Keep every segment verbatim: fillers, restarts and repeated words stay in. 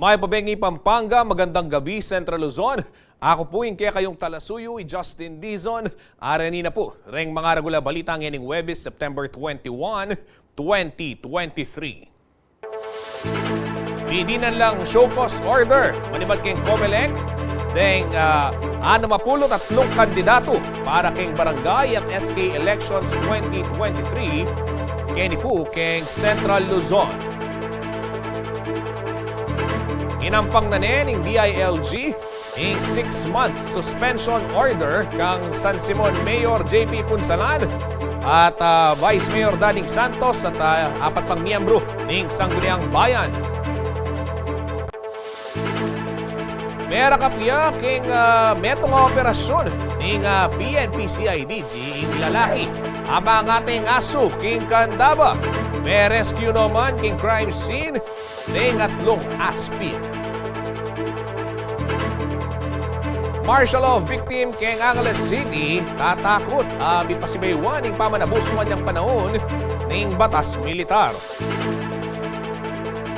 Mayap a bengi Pampanga, magandang gabi Central Luzon. Aku pu ing kekayung talasuyu, i Justin Dizon. Areni na pu reng mangaragul a balita ngening Huwebes, September twenty-one, twenty twenty-three. Didinan lang show cause order manibat keng Comelec deng, ah, anam a pulu't atlung kandidatu para keng barangay at S K elections twenty twenty-three keni pu keng Central Luzon. Inampang na ne ning D I L G ing six-month suspension order kang San Simon Mayor J P Punsalan at, ah, Vice Mayor Dading Santos at, ah, apat pang miyembru ning Sangguniang Bayan. Merakap ya king, ah, metung a operasyun ning, ah, P N P C I D G ing lalaki a mangateng asu king kandaba. Me-rescue no man king crime scene deng atlung aspil. Martial law victim keng Angeles City tatakut a mipasibayuan ing pamanabusuan yang panaun ning batas militar.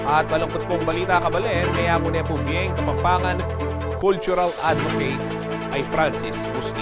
At malungkut pung balita, kabalen, meyamu ne pu bie ing Kapampangan cultural advocate a i Francis Musni.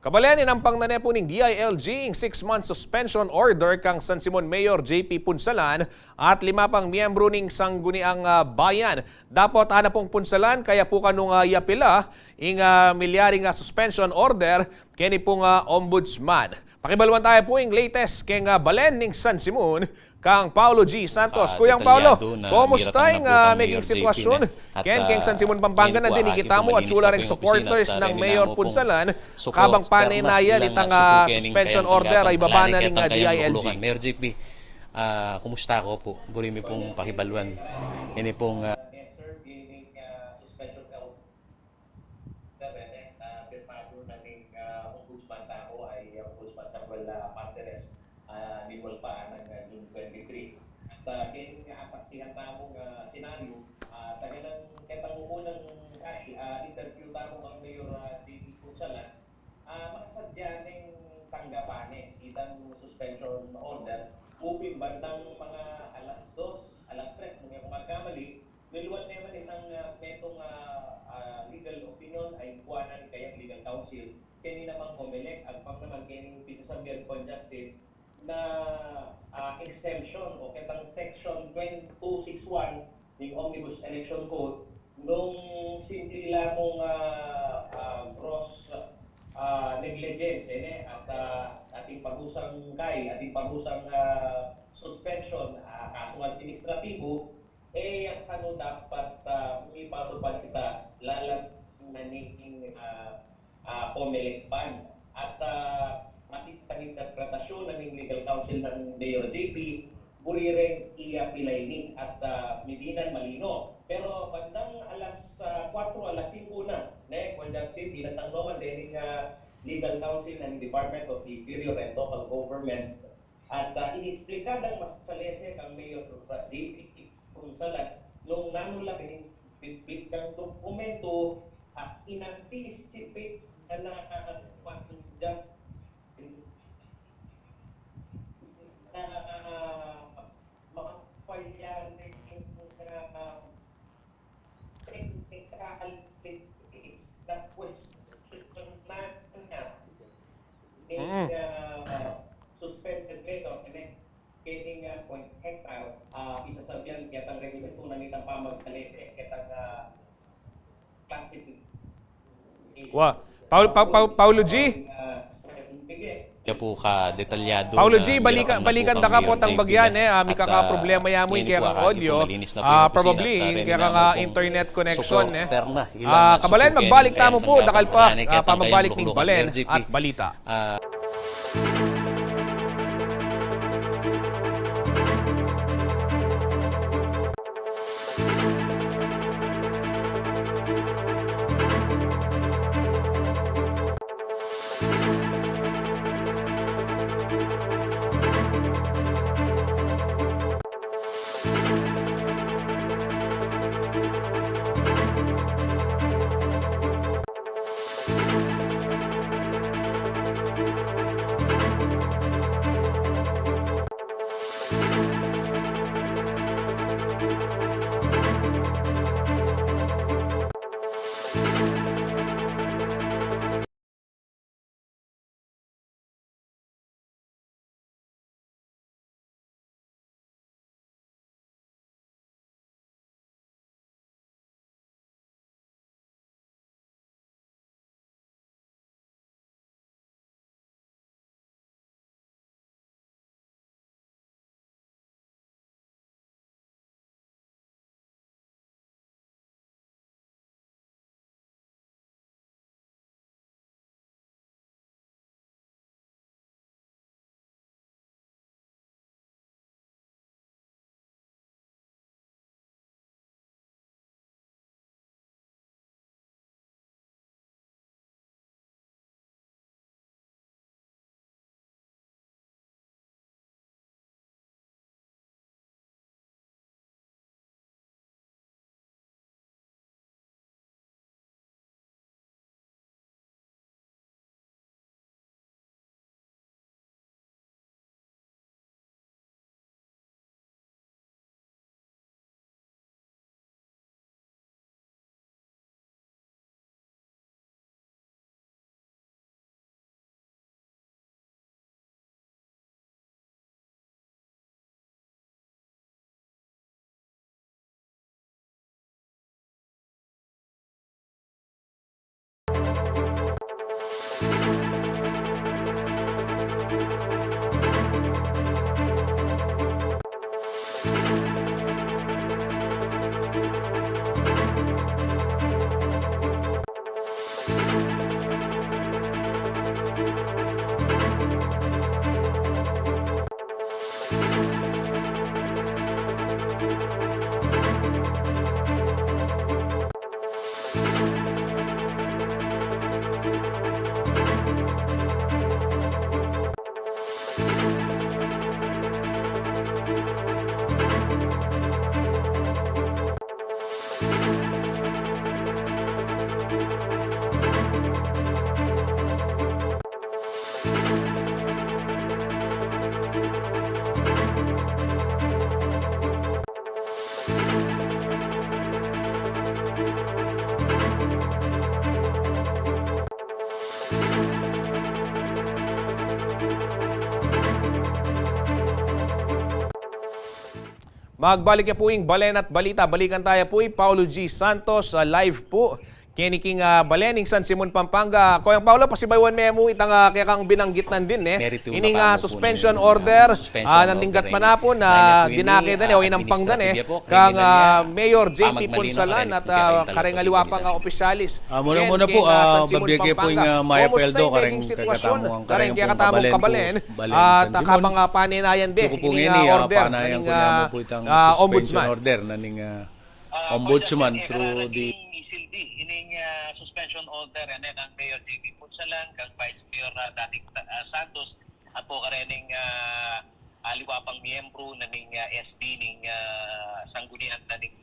Kabalen, inampang na ne pu ning D I L G ing six-month suspension order kang San Simon Mayor J P Punsalan at lima pang miyembru ning Sangguniang, ah, Bayan. Dapot ana pung punsalan kaya pu kanung, ah, yapila ing, ah, milyaring, ah, suspension order keni pung, ah, ombudsman. Pakibaluan taya pu ing latest keng, ah, balen ning San Simon kang Paulo G Santos. Ah, Kuyang Paulo, detalyado na kumusta ing, ah, meging sitwasyun ken keng San Simon, Pampanga? Nandin ikit tamu atiu la reng supporters nang Mayor Punsalan kabang pane na ya itang, ah, suspension order a ibaba na ning, ah, D I L G. Mayor J P, ah, kumusta? Ku pu, buri mi pung pakibaluan ini pung, ah, Gabene, ah, pirmadu na ning, ah, Ombudsman tamu, a i Ombudsman Samuel, ah, Martires, ah, ning walpa nang, ah, June twenty-three. At, ah, keng asaksihan tamu nga senaryo, ah, taga nang ketang umunang kai, ah, interview tamu kang Mayor, ah, J P Punsalan, ah, makasadya neng tanggapan ne itang suspension order, upin bandang mga alas dos, alas tres, nung e ku magkamali, Milwan ne man itang, ah, metung, ah, ah, legal opinion a ingkuanan kayang legal counsel keni namang Comelec, agpang naman keni pisasabian ku, Justin, na, ah, exemption o ketang section twenty-two six one ning Omnibus Election Code nung simple la mung, ah, ah, gross, ah, negligence, e ne, at, ah, atin parusang kai, atin parusang, ah, suspension, ah, kasung administratibo, e ya kanu dapat, ah, mipatupad ita lalam na ning, ah, ah, Comelec ban. At, ah, masipag interpretasyun na ning legal counsel nang Mayor J P, buri reng iya pilaini at, ah, midinan malino. Pero bandang alas, ah, kuwatro, alas singko na, ne, Kuan Justin, dinatang no man dening, ah, legal counsel na ning Department of Interior and Local Government. At, ah, inisplika dang masalese kang Mayor J P Punsalan nung nanu la ing bitbit nang dokumento, ah, in-anticipate na, na, ah, just na, ah, makapangyari, ah, technicalities na question na niya. Mm. Ning, ah, suspended mayor, kene, kene nga point hektar, ah, isasabian ketang reglamento na nitang pamagsalese ketang, ah, classification. Wa, Paul-, Paul-, Paul-, Paulo G? Ah, sa Miguel. Iya pu ka detalyado Paulo na G, balikan, balikan da ka potang bagyan, e. Ah, mikakaproblema ya mu ing kekang audio. Ah, probably ing kekang, ah, internet connection, e. Ah, kabalen, magbalik tamu pu, dakal pa, ah, pamagbalik ning balen at balita. Ah, Magbalik ya pu ing Balen at Balita. Balikan taya pu i Paulo G Santos, ah, live pu keni king, ah, balen ning San Simon, Pampanga. Kuyang Paulo, pasibayuan me mu itang, ah, kekang binanggit na din, e. Ining, ah, suspension order, ah, nang dinggat manapun na dinake da ne o inampang da ne kang, ah, Mayor J P Punsalan at, ah, kareng aliwa pang, ah, opisyalis. Ah, muna-muna pu, ah, San Simon, Pampanga. Kumusta ing meging sitwasyon kareng kekatamung kabalen at kabang, ah, paninayan de ining, ah, order na ning, ah, ombudsman? Order na ning, ah, ombudsman through the isilbi ining, ah, suspension order, e, kang Mayor J P Punsalan, kang Vice Mayor, ah, dating, ah, Santos, at pu karening, ah, aliwa pang miyembro na ning, ah, S D ning, ah, sanggunian na ning,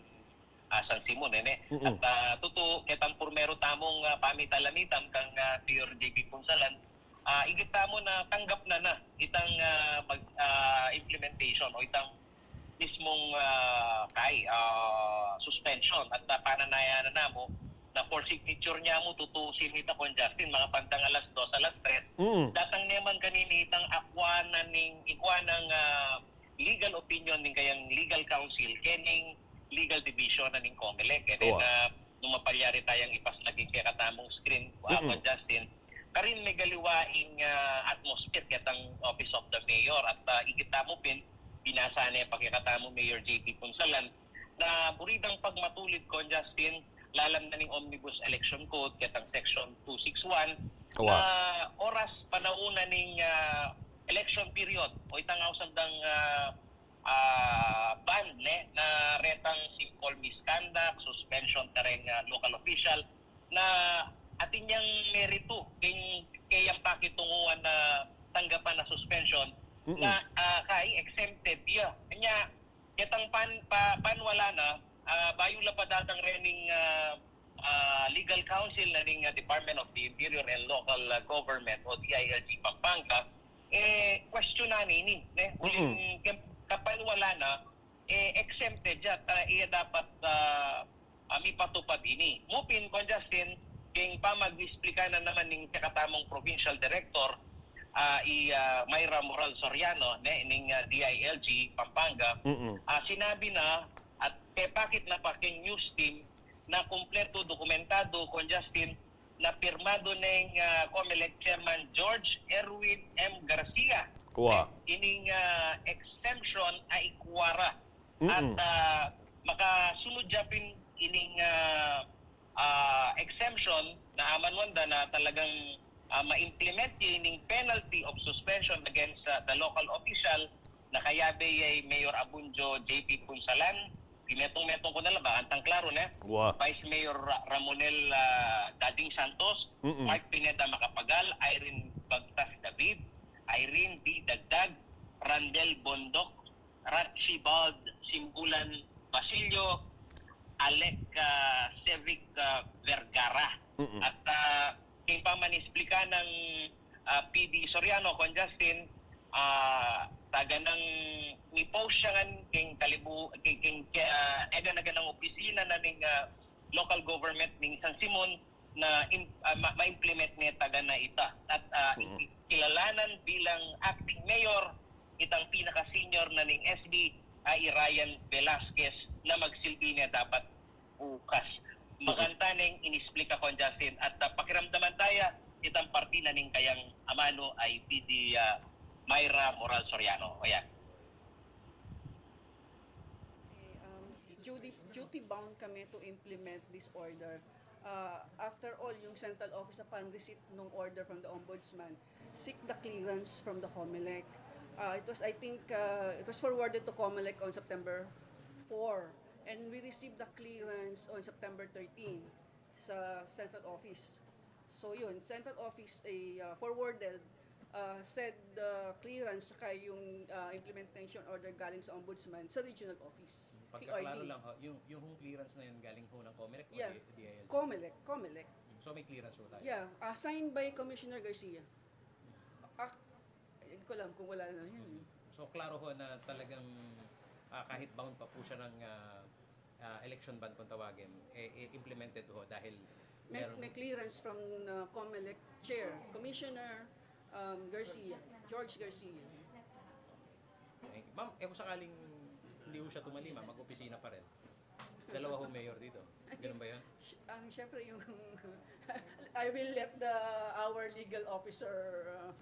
ah, San Simon, e, ne? At, ah, tutu, ketang purmeru tamung, ah, pamitalanitan kang, ah, Mayor J P Punsalan, ah, igit tamu na tanggap na na itang, ah, mag-, ah, implementation o itang mismung, ah, kai, ah, suspension at, ah, pananayan na namu na for signature niya mu tutu sinita kon Justin, mga bandang alas dos, alas tres. Datang naman kanini itang akwa na ning, ikwa nang, ah, legal opinion ning kayang legal counsel, kening legal division na ning Comelec. Kaya na nung mapalyari tayang ipas lagi kekatamung screen, ah, Justin, karin megaliwa ing, ah, atmosphere ketang Office of the Mayor at, ah, igit tamu pin, binasa ne pa kekatamu Mayor J P Punsalan, na buri dang pagmatulid kon Justin, lalam na ning Omnibus Election Code, ketang Section two six one, na oras panaun na ning, ah, election period, o itang ausan dang, ah, ah, ban, ne, na retang simple misconduct, suspension kareng, ah, local official, na atin yang meritu, keng, kayang pakitunguan na tanggapan na suspension, na, ah, kai exempted ya. Kanya, ketang pan-, pa-, panwala na, ah, bayu la pa datang rening, ah, ah, legal counsel na ning, ah, Department of the Interior and Local, ah, Government o D I L G Pampanga, e, question na ini, ne? Uling ke-, kapanwala na, e, exempted ya, ta, iya dapat, ah, ah, mipatupad ini. Mu pin kon Justin, keng pamag-explica na naman ning kekatamung provincial director, ah, i, ah, Myra Moral Soriano, ne, ning, ah, D I L G Pampanga, ah, sinabi na at kepakit na pa keng news team na kumpletu dokumentadu kon Justin na pirmadu neng, ah, Comelec Chairman George Erwin M Garcia. Ining, ah, exemption a ikwa ra. At, ah, makasunud ya pin ining, ah, ah, exemption na amanwan da na talagang, ah, ma-implement ya ining penalty of suspension against, ah, the local official na kayabe ya i Mayor Abundio J P Punsalan, pimetung-metung ku na la ba, antang klaro, ne? Vice Mayor Ra-, Ramonel, ah, Dading Santos, Mark Pineda Macapagal, Irene Bagtas David, Irene D Dagdag, Randel Bondoc, Ratchibald Simbulan Basilio, Alec, ah, Sevic, ah, Vergara. At, ah, keng paman-explica nang, ah, P D Soriano, kon Justin, ah, taga nang mi-post siya ngan keng kalibu-, keng, keng, ah, egan-egan nang opisina na ning, ah, local government ning San Simon, na im-, ah, ma-, ma-implement ne taga na ita. At, ah, i-, kilalanan bilang acting mayor itang pinaka-senior na ning S D a i Ryan Velasquez na magsilbi ne dapat bukas. Maganta neng inisplika kon Justin at, ah, pakiramdaman taya itang parti na ning kayang amanu a i P D, ah, Myra Moral Soriano. O yan. Eh, um, duty, duty bound kami to implement this order. Uh, after all, yung central office, upon receipt ng order from the ombudsman, seek the clearance from the Comelec. Uh, it was, I think, uh, it was forwarded to Comelec on September four, and we received the clearance on September thirteen sa central office. So yun, central office ay, ah, forwarded, ah, said, ah, clearance saka yung, ah, implementation order galing sa ombudsman sa regional office, Pagkaklaro P R D. lang ho, yung, yung hong clearance na yun galing ho ng Comelec o Yeah. D-, D I L G? Comelec, Comelec. Mm, so may clearance ho tayo? Yeah, ah, signed by Commissioner Garcia. Ak-, hindi ko alam kung wala na yun. Mm. So klaro ho na talagang, ah, kahit bound pa po siya ng, ah, ah, election ban kung tawagin, eh, eh, implemented ho dahil May, meron may clearance from, uh, Comelec Chair, Commissioner, um, Garcia, George Garcia. Thank you. Ma'am, eh, kung sakaling Hindi ho siya tumalima, mag-opisina pa rin. Dalawa ho mayor dito. Ganun ba yun? Ang, siyempre, yung I will let the, our legal officer, uh,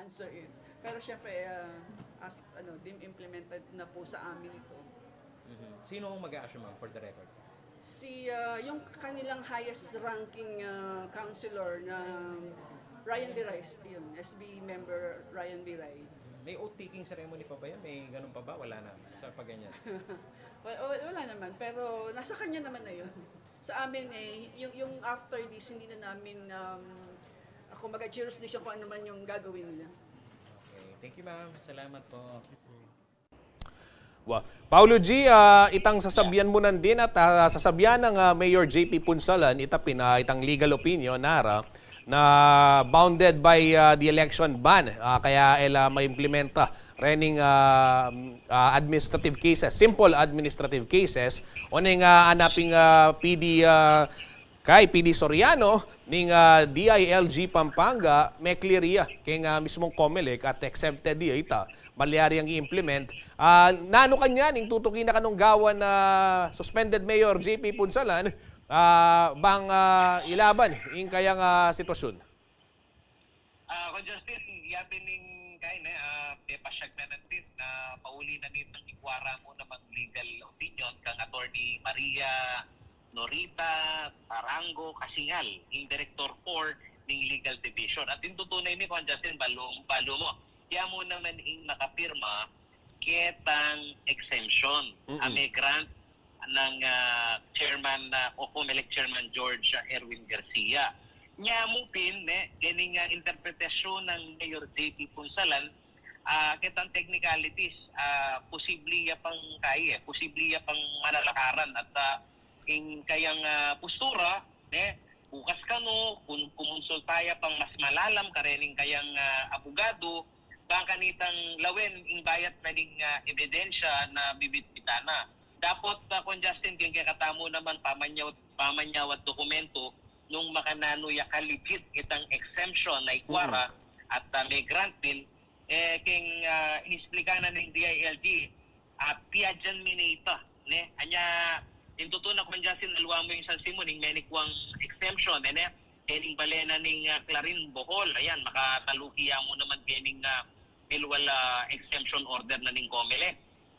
answer it. Pero siyempre, uh, as, ano, deemed implemented na po sa amin ito. Mhm. Sino ang mag-a-assure, ma'am, for the record? Si, uh, yung kanilang highest ranking, uh, councilor na Ryan Viray, yun, S B member Ryan Viray. May oath-taking ceremony pa ba yan? May ganun pa ba? Wala na. Sa pa ganyan? Wala, wala naman, pero nasa kanya naman na yun. Sa amin eh, yung, yung after this, hindi na namin, um, kumbaga, jurisdiction kung ano man yung gagawin nila. Okay. Thank you, ma'am. Salamat po. Wa-, Paulo G, ah, itang sasabian mu nandin at, ah, sasabian nang, ah, Mayor J P Punsalan, ita pin, ah, itang legal opinion nara, na bounded by, ah, the election ban. Ah, kaya e la maimplementa rening, ah, ah, administrative cases, simple administrative cases, o ning, ah, anaping, ah, P D, ah, kay P D Soriano ning, ah, D I L G Pampanga, me-clear ya keng, ah, mismung Comelec at exempted ya ita, malyari yang i-implement. Ah, nanu kanyan ing tutuki na kanung gawan na suspended mayor J P Punsalan, ah, bang, ah, ilaban ing kayang, ah, sitwasyun? Ah, Kon Justin, yapin ning kain, eh, ah, pepasyag na natin na pauli na nitang ikwara mu namang legal opinion kang Attorney Maria Norita Tarango Kasingal, ing Director four ning Legal Division. At ing tutu na ini, Kon Justin, balu, balu mu, ya mu naman ing nakapirma ketang exemption, mm-mm, a me-grant nang, ah, chairman na, o Comelec chairman George, ah, Erwin Garcia. Nya mu pin, ne, kening, ah, interpretasyon nang Mayor J P Punsalan, ah, ketang technicalities, ah, posible ya pang kaya, posible ya pang manalakaran at, ah, ing kayang, ah, postura, ne, bukas kanu, kun, kumonsulta ya pang mas malalam karening kayang, ah, abogado, bang kanitang lawen ing bayat na ning, ah, ebidensya na bibitbitan na. Dapot, ah, Kon Justin, keng kekatamu naman pamanyawat, pamanyawat dokumento nung makananu ya ka-legit itang exemption na ikwara, mm-mm, at, ah, me-grant pin, eh, keng, ah, inisplika na ning D I L G, ah, piadyan mi na ita, ne? Anya, ing tutu na, Kon Justin, aliwa mu ing sansimun, ing menikwang exemption, eh, ne? Kening bale na ning, ah, Clarin, Bohol, ayan, makataluki ya mu naman kening, ah, bilwal, ah, exemption order na ning Comelec.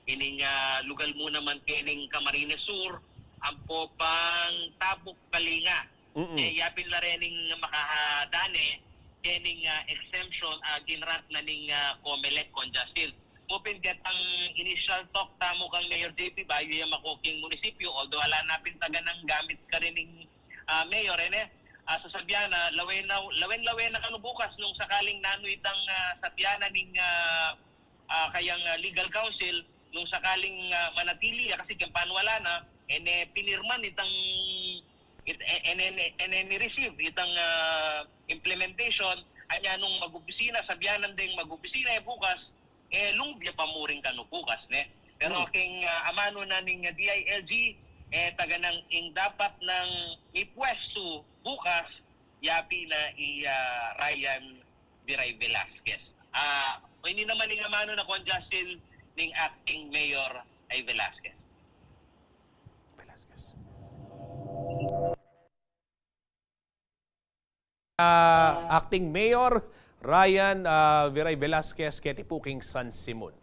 Ining, ah, lugal mu naman kening Camarines Sur, ampo pang Tabuk, Kalinga. Mm-mm. Eh, yapin la rening makahadane kening, ah, exemption, ah, ginrant na ning, ah, Comelec, Kon Justin. Mu pin ketang initial talk tamu kang Mayor J P, bayu ya mako king munisipyo, although ala na pin taganang gamit karin ning, ah, mayor, e ne? Ah, sasabian na, lawen na, lawen-lawen na kanu bukas nung sakaling nanu itang, ah, sabian na ning, ah, ah, kayang, ah, legal counsel, nung sakaling, ah, manatili ya, kasi keng panuwala na, e ne pinirman itang, it, e, e ne, e ne ni-receive itang, ah, implementation, anya nung mag-opisina, sabian nang deng mag-opisina ya bukas, e, lungub ya pa mu rin kanu bukas, ne? Pero, hmm, keng, ah, amanu na ning, ah, D I L G, e, taganang ing dapat nang mipwestu bukas, yapin na i, ah, Ryan Viray Velasquez. Ah, ini naman ing amanu na, Kon Justin, ning acting mayor ay Velasquez. Velasquez. Ah, Acting Mayor Ryan, ah, Viray Velasquez, keti pu king sansimun.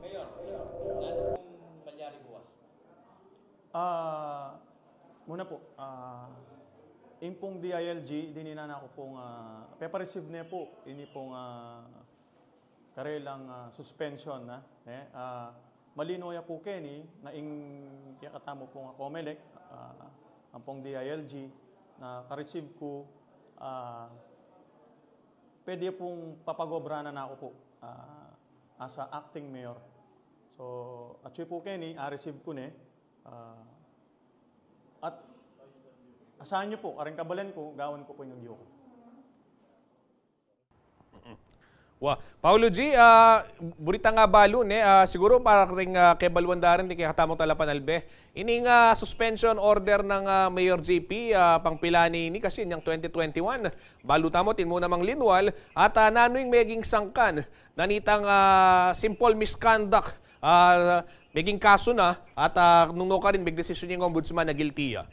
Mayor, ano pong malyari bukas? Ah, muna po, ah, ing pong D I L G, dininan na ku pong, ah, pepa-receive ne po, ini pong, ah, karelang, ah, suspension na, ne? Ah, malino ya po keni, na ing kekatamu pong, ah, Comelec, ah, ampong D I L G, na ka-receive ku, ah, pwede pong papagobranan na ku po, ah, as a acting mayor. So, atyu po keni, a-receive ku ne, ah, at asahan yu po, karing kabalen ku, gawan ku po ing agyu ku. Wa, Paolo G, ah, buri ta nga balu, ne, ah, siguru para karing, ah, kebaluan da rin, ding kekatamung talapanalbe. Ining, ah, suspension order nang, ah, Mayor J P, ah, pangpilani ini kasi inyang twenty twenty-one. Balu tamu, atin mu namang linwal, at, ah, nanu ing meging sangkan na nitang, ah, simple misconduct, ah, meging kasu na, at, ah, nung nukarin, megdesisyun ing ombudsman na guilty ya.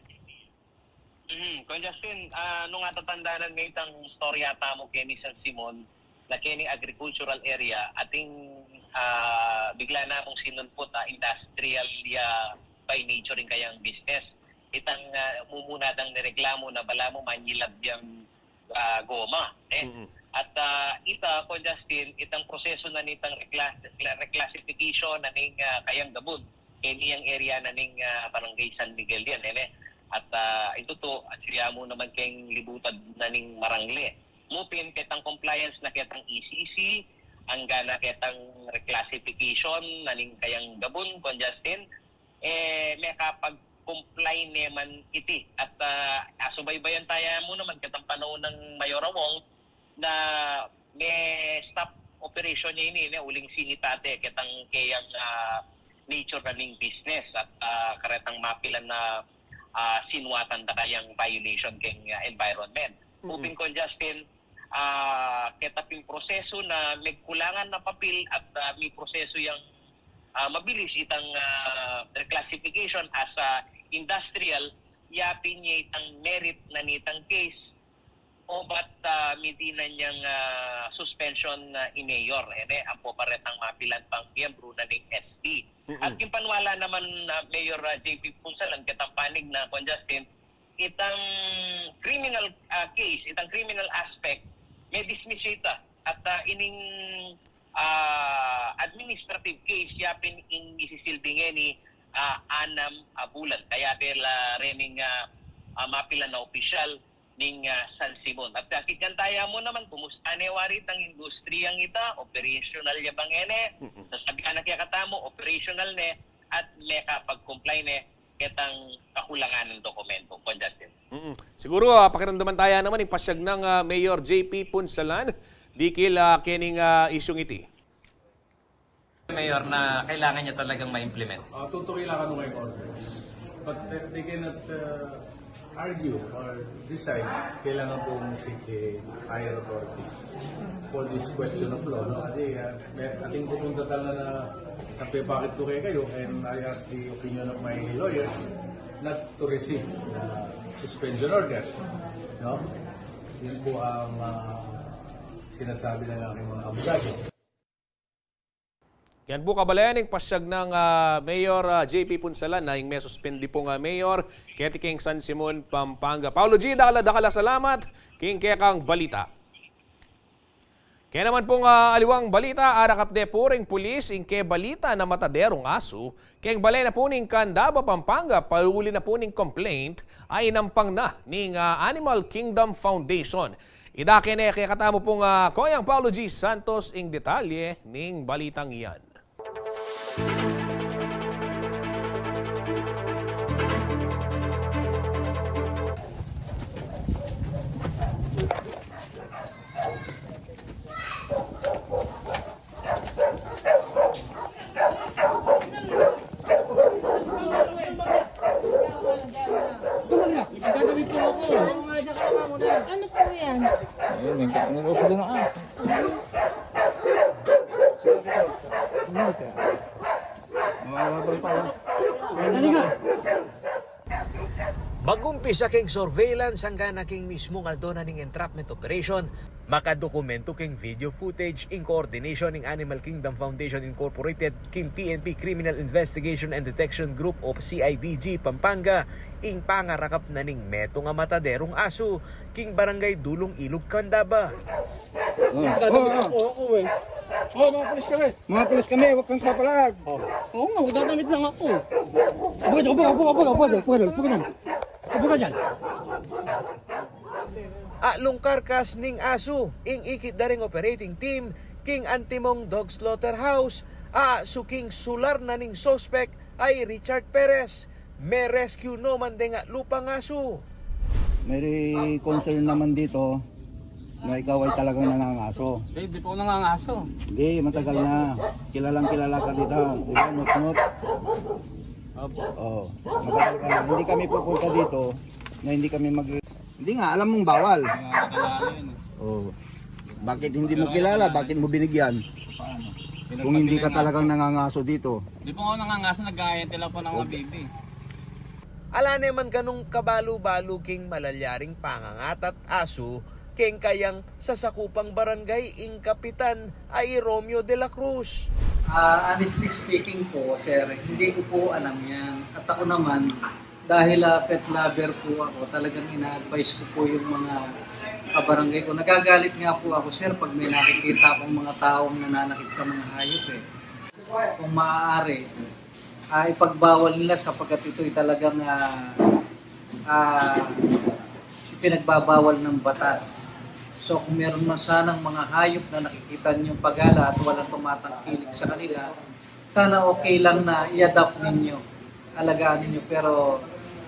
Mm, Kuya Justin, ah, nung atatandanan me itang istorya tamu keni San Simon, na keni agricultural area, ating, ah, bigla namung sinulput, ah, industrial ya by nature ing kayang business. Itang, ah, mumuna dang nireklamo na balamu manyilab yang, ah, goma, eh. Mm-mm. At, ah, ita, Kuya Justin, itang proseso na nitang reclass-, reclassification na ning, ah, kayang gabun. Keni yang area na ning, ah, Barangay San Miguel yan, eh, ne? At, ah, itutu, at siya mu naman keng libutad na ning marangle. Mu pin, ketang compliance na ketang E C C, angga na ketang reclassification na ning kayang gabun, Kuya Justin, eh, mekapag-comply ne man iti. At, ah, asubaybayan taya mu naman ketang panaun nang Mayor Wong, na me-stop operation ne ini, ne, uling sinitate ketang keyang, ah, nature na ning business at, ah, karetang mapilan na, ah, sinuwatan da kayang violation keng, ah, environment. Mm-mm. Upin Kuya Justin, ah, keta pin proseso na megkulangan na papil at, ah, mi proseso yang, ah, mabilis itang, ah, reclassification as a industrial, yapin ya itang merit na nitang case, o bat, ah, midinan yang, ah, suspension, ah, i Mayor, ene, ampo pa retang mapilan pang miyembru na ning S T. Mm-mm. At king paniwala naman, ah, Mayor, ah, J P Punsalan, ketang panig na, Kuya Justin, itang criminal, ah, case, itang criminal aspect, me-dismiss ita. At, ah, ining, ah, administrative case, yapin ing isisilbi ngeni, ah, anam a bulan. Kaya pela rening, ah, ah, mapilan na opisyal ning, ah, San Simon. At, ah, kikantaya mu naman, kumusta ne wari itang industriyang ita, operational ya bang ene? Mm-mm. Sasabian na kaya katamu, operational ne, at mekapag-comply ne ketang kakulangan nang dokumento, Kuya Justin. Mm-mm. Siguru, ah, pakiramdaman taya naman ing pasyag nang, ah, Mayor J P Punsalan, dikil, ah, kening, ah, isyung iti. Mayor, na kailangan niya talagang ma-implement. Ah, tutuki lang kanu kayong orders. But they, they cannot, uh, argue or decide. Kailangan pong seek, eh, higher authorities for this question of law, no? Kasi, ah, may, ating pupunta talaga na nagpepakit ko kay kayo, and I ask the opinion of my lawyers not to receive, uh, suspension order, no? Yun po ang, ah, sinasabi ng aking mga abogado. Yan po, kabalayan, ing pasyag nang, ah, Mayor, ah, J P Punsalan na ing mesuspendi pung, ah, mayor keti keng San Simon, Pampanga. Paolo G, dakal a dakal a salamat king kekang balita. Kaya naman pung, ah, aliwang balita, arakap de pu ring pulis ing kebalita na mataderung asu keng balay na pu ning Candaba, Pampanga, pauli na pu ning complaint a inampang na ning, ah, Animal Kingdom Foundation. Idake ne kekatamu pung, ah, Koyang Paolo G Santos ing detalye ning balitang iyan. Ano po yan? Ayun, may ka-, may uso din ako, ah. Ano ka? Mawawala pa, ah. Ano ka? Mag-umpisa keng surveillance angga na keng mismung aldo na ning entrapment operation, makadokumento keng video footage in coordination ning Animal Kingdom Foundation Incorporated keng P N P Criminal Investigation and Detection Group o C I D G Pampanga ing pangarakap na ning metung a mataderung asu king Barangay Dulong Ilog, Candaba. Oh, oh, oh. Oh, mga pulis kami. Mga pulis kami, huwag kang papalag. Oh. Oo nga, magdadamit lang ako. Upo ka dyan, upo ka, upo ka, upo ka dyan, upo ka dyan. Upo ka dyan. Upo ka dyan. Atlung karkas ning asu ing ikit da ring operating team king antimong dog slaughterhouse, asu king sular na ning suspek a i Richard Perez. Me-rescue no man deng atlu pang asu. May concern naman dito, Na ikaw ay talagang nangangaso. Hindi, di po nangangaso. Hindi, matagal na. Kilalang kilala ka dito. Di ba, Nutnut? Opo. Oh, matagal ka na. Hindi kami pupunta dito na hindi kami mag-, hindi nga, alam mong bawal. Hindi nga kilala yun eh. Oh. Bakit hindi mo kilala? Bakit mo binigyan? Paano? Kung hindi ka talagang nangangaso dito. Di po ako nangangaso, nag-aayante lang po ng mga baby. Ala ne man kanung kabalu-balu king malalyaring pangangatat asu keng kayang sasakupang barangay ing kapitan a i Romeo de la Cruz. Ah, honestly speaking po, sir, hindi ko po alam yan. At ako naman, dahil, ah, pet lover po ako, talagang ina-advise ko po yung mga kabarangay ko. Nagagalit nga po ako, sir, pag may nakikita akong mga taong nananakit sa mga hayop eh. Kung maaari, ah, ipagbawal nila sapagkat ito'y talagang, ah, ah, ipinagbabawal ng batas. So, kung meron man sanang mga hayop na nakikita ninyong pagala at walang tumatangkilik sa kanila, sana okay lang na i-adopt ninyo, alagaan ninyo, pero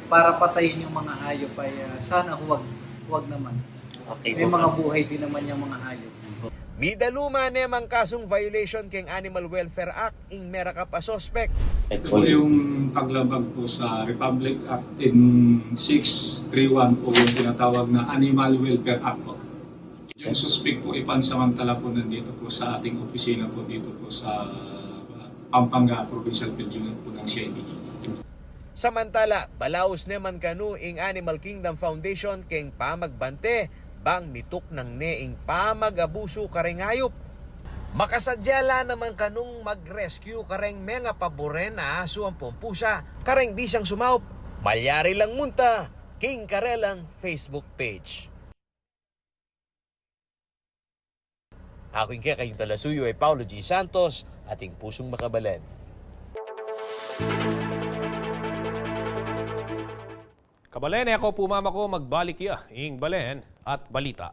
para patayin yung mga hayop ay, ah, sana huwag, huwag naman. Okay. May mga buhay din naman yung mga hayop. Midalu man ne mang kasung violation keng Animal Welfare Act ing merakap a suspek. Ito po yung paglabag po sa Republic Act ten six three one po, yung tinatawag na Animal Welfare Act po. Yung suspek po, ipansamantala po nandito po sa ating opisina po dito po sa Pampanga Provincial Field Unit po ng C I D G. Samantala, balaus ne man kanu ing Animal Kingdom Foundation keng pamagbante bang mituknang ne ing pamag-abusu kareng hayup. Makasadya la naman kanung mag-rescue kareng mengapaburen a asu ampong pusa kareng bisang sumaup. Malyari lang munta king karelang Facebook page. Aku ing kekayung talasuyu ay Paulo G Santos, ating pusung makabalen. Kabalen, e ko pu mamako magbalik ya ing balen at balita.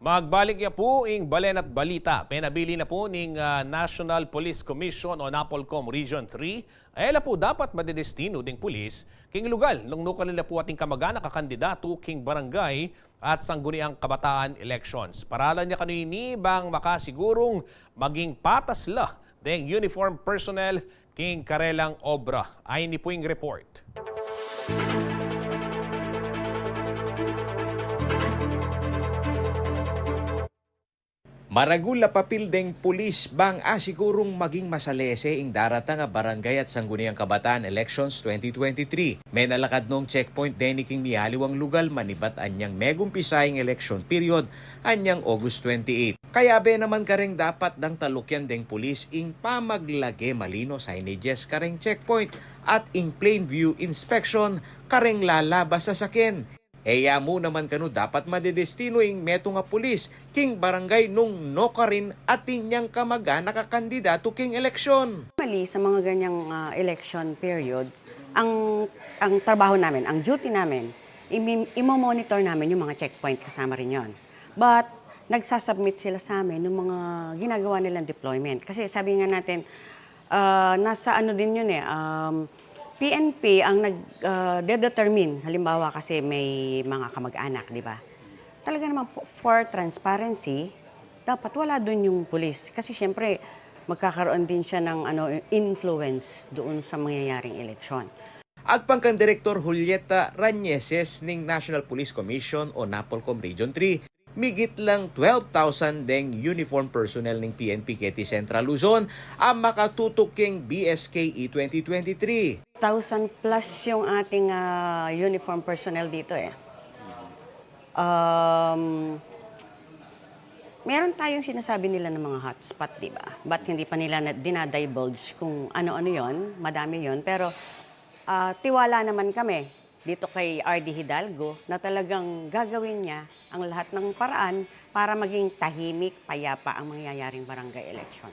Pagbalik ya pu ing balen at balita, penabilin na pu ning, ah, National Police Commission o NAPOLCOM Region three, e la pu dapat madedestinu deng pulis king lugal nung nukarin la pu ating kamag-anak a kandidatu king barangay at sangguniang kabataan elections. Paralan ya kanu ini bang makasigurung maging patas la deng uniform personnel king karelang obra. Ayni pu ing report. Maragul a papil deng pulis bang asigurung maging masalese ing daratang a barangay at sangguniang kabataan elections twenty twenty-three. Menalakad nong checkpoint deni king mialiwang lugal manibat anyang megumpisa ing election period anyang August twenty-eight. Kayabe naman kareng dapat dang talukyan deng pulis ing pamaglage malino signages kareng checkpoint at ing plain view inspection kareng lalabas a saken. E ya mu naman kanu dapat madedestinu ing metung a pulis king barangay nung nukarin atin yang kamag-anak a kandidatu king eleksyon. Normally, sa mga ganyang, ah, election period, ang, ang trabaho namin, ang duty namin, imi-, imo-monitor namin yung mga checkpoint, kasama rin yon. But, nagsasubmit sila sa amin ng mga ginagawa nilang deployment. Kasi sabi nga natin, ah, nasa ano din yun eh, um, P N P ang nag, ah, dedetermine. Halimbawa kasi may mga kamag-anak, di ba? Talaga naman po, for transparency, dapat wala dun yung pulis. Kasi siyempre, magkakaroon din siya ng ano, influence doon sa mangyayaring eleksyon. Agpang kang Direktor Julieta Rañeses ning National Police Commission o NAPOLCOM Region three, migit lang twelve thousand deng uniform personnel ning P N P keti Central Luzon ang makatutok king B S K E twenty twenty-three. Thousand plus yung ating, ah, uniform personnel dito eh. Um, meron tayong sinasabi nila ng mga hotspot, di ba? But hindi pa nila na, dinadivulge kung ano-ano yon, madami yon. Pero, ah, tiwala naman kami dito kay R D Hidalgo na talagang gagawin niya ang lahat ng paraan para maging tahimik, payapa ang mangyayaring barangay election.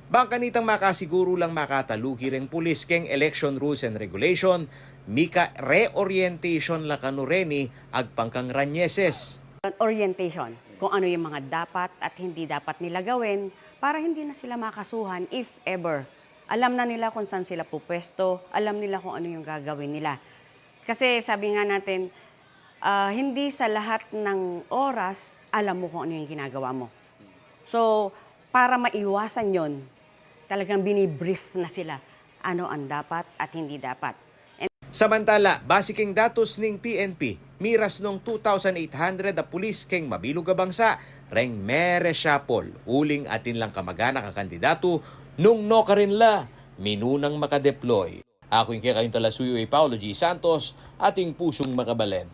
Bang kanitang makasiguru lang makataluki reng pulis keng election rules and regulation, mika reorientation la kanu reni agpang kang Rañeses. Orientation, kung ano yung mga dapat at hindi dapat nila gawin para hindi na sila makasuhan if ever. Alam na nila kung saan sila pupwesto, alam nila kung ano yung gagawin nila. Kasi sabi nga natin, ah, hindi sa lahat ng oras alam mo kung ano yung ginagawa mo. So, para maiwasan yon, talagang binibrief na sila ano ang dapat at hindi dapat. Samantala, base keng datus ning P N P, miras nong two thousand eight hundred a pulis keng mabilug a bangsa reng me-reshuffle uling atin lang kamag-anak a kandidatu nung nukarin la minunang makadeploy. Aku ing kekayung talasuyu i Paulo G Santos, ating pusung makabalen.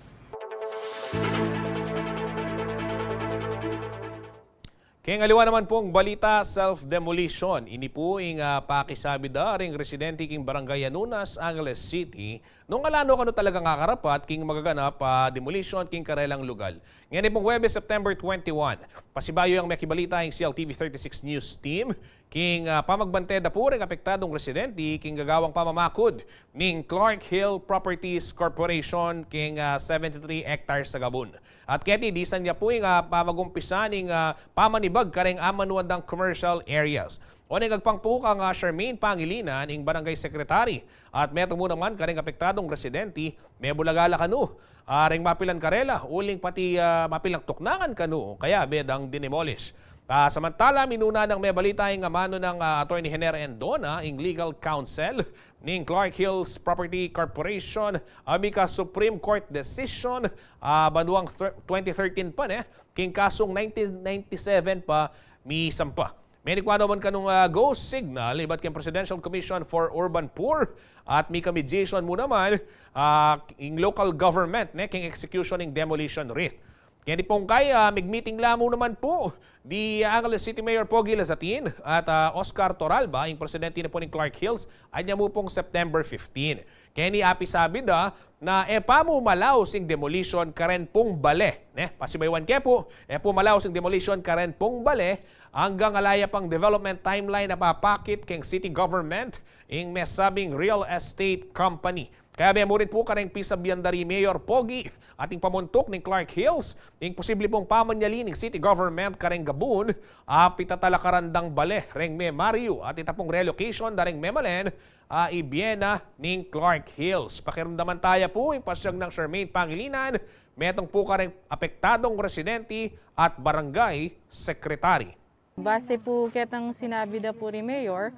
Keng aliwa naman pung balita, self-demolition. Ini pu ing, ah, pakisabi da ring residente king Barangay Anunas, Angeles City, nung ala no kanu talagang akarapat king magaganap a demolition king karelang lugal. Ngeni pung Huwebes, September twenty-one, pasibayu yang mekibalita ing C L T V thirty-six News Team king, ah, pamagbante da pu ring apektadung residente king gagawang pamamakud ning Clark Hill Properties Corporation king, ah, seventy-three hectares a gabun. At keti disan ya pu ing, ah, pamagumpisa ning, ah, pamanibag kareng amanuan dang commercial areas. Oneng agpang pu kang, ah, Charmaine Pangilinan, ing barangay secretary, at metung mu naman kareng apektadung residente, mebulaga la kanu, ah, reng mapilan karela, uling pati, ah, mapilang tuknangan kanu, kayabe dang dinemolish. Ah, samantala, minuna nang mebalita ing amanu nang, ah, Attorney Hener Endona, ing legal counsel ning Clark Hills Property Corporation, a mika Supreme Court decision, ah, banuang thir-, twenty thirteen pa ne, king kasung nineteen ninety-seven pa misampa. Menikwa naman kanung, ah, go signal ibat king Presidential Commission for Urban Poor at mika mediation mu naman, ah, ing local government ne king execution ning demolition writ. Keni pung kaya, ah, mig-meeting la mu naman pu di Angeles City Mayor Pogi Lazatin at, ah, Oscar Toralba, ing presidente na pu ning Clark Hills, anya mu pung September fifteen. Keni apisabi da na e pa mu malaus ing demolition karen pung bale, ne? Pasibayuan ke pu, e pu malaus ing demolition karen pung bale anggang ala ya pang development timeline a papakit keng city government ing mesabing real estate company. Kayabe mu rin pu kareng pisabian da ri Mayor Pogi ating pamuntuk ning Clark Hills, ing posible pung pamanyali ning city government kareng gabun a pitatalakaran dang bale reng memariu at ita pung relocation da reng memalen a ibie na ning Clark Hills. Pakiramdaman taya pu ing pasyag nang Charmaine Pangilinan, metung pu kareng apektadung residente at barangay secretary. Base pu ketang sinabi da pu ri Mayor,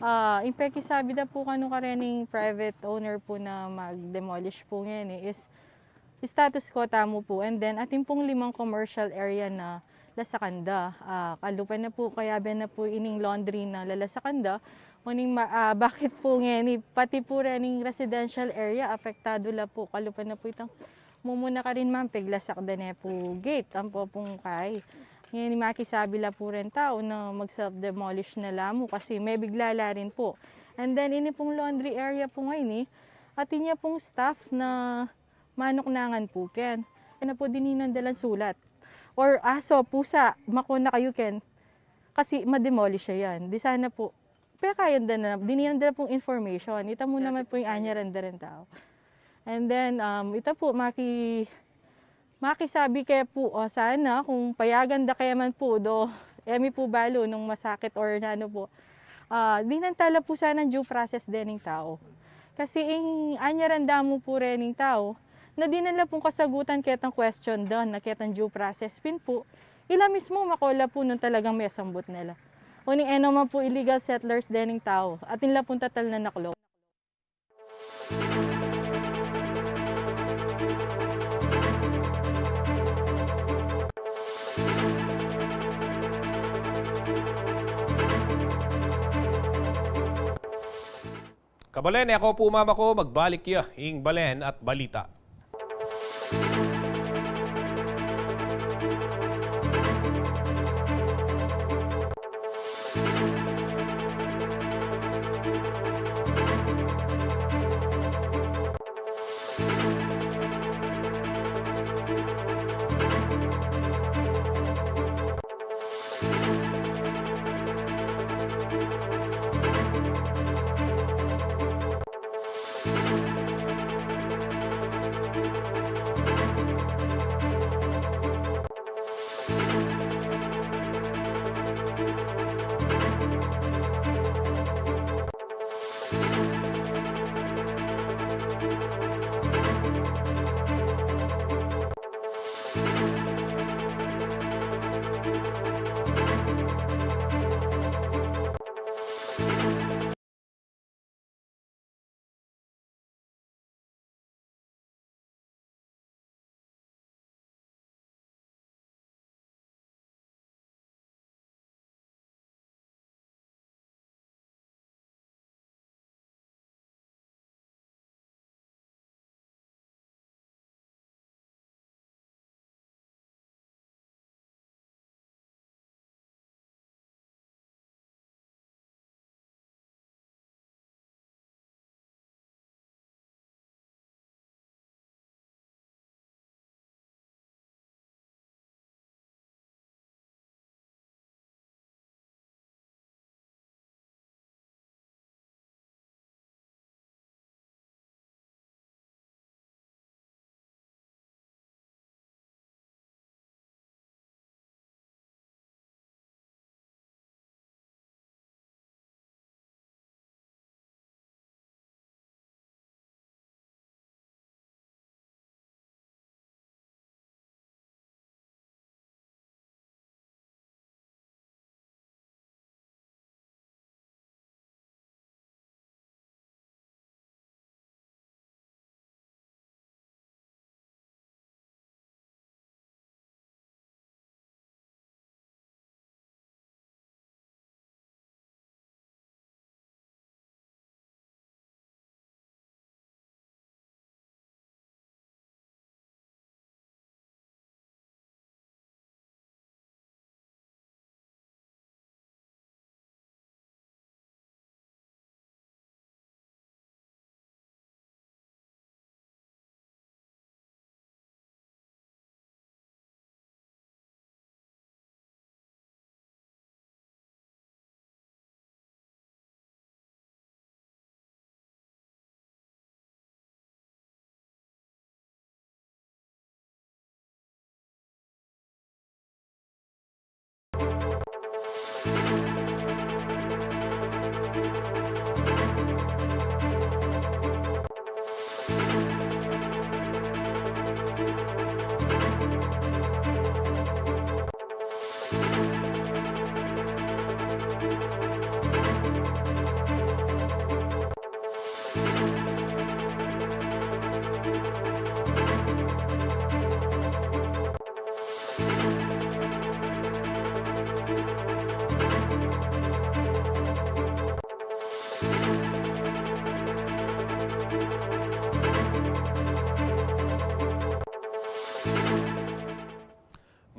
ah, ing pekisabi da pu kanu karening private owner pu na mag-demolish pu ngeni is status quo tamu pu. And then, atin pung limang commercial area na lasakan da. Ah, kalupa na pu, kayabe na pu ining laundry na lalasakan da. Uling ma-, ah, bakit pu ngeni, pati pu rening residential area, apektadu la pu. Kalupa na pu itang mumuna karin man, piglasak da ne pu gate, ampo pung kai. Ngeni makisabi la pu reng tau na mag-self-demolish na la mu kasi mebigla la rin pu. And then, ini pung laundry area pu ngeni, atin ya pung staff na manuknangan pu ken. Kaya na pu dininan da lang sulat. Or aso, pusa, makuna kayu ken. Kasi ma-demolish ya yan. Di sana pu, pekayan da na, dininan da pung information. Ita mu naman pu ing anyaran da reng tau. And then, um, ita pu, maki-, makisabi ke pu, o sana, kung payagan da ke man pu, do, e mi pu balu nung masakit or nanu pu. Ah, dinan tala pu sana due process dening tau. Kasi ing anyaran da mu pu rening tau, na dinan la pung kasagutan ketang question da, na ketang due process pin pu, ila mismu makula pu nung talagang mesambut na la. Uling e naman pu illegal settlers dening tau, atin la pung tatal na naklo. Kabalen, e ko pu mamako, magbalik ya ing balen at balita.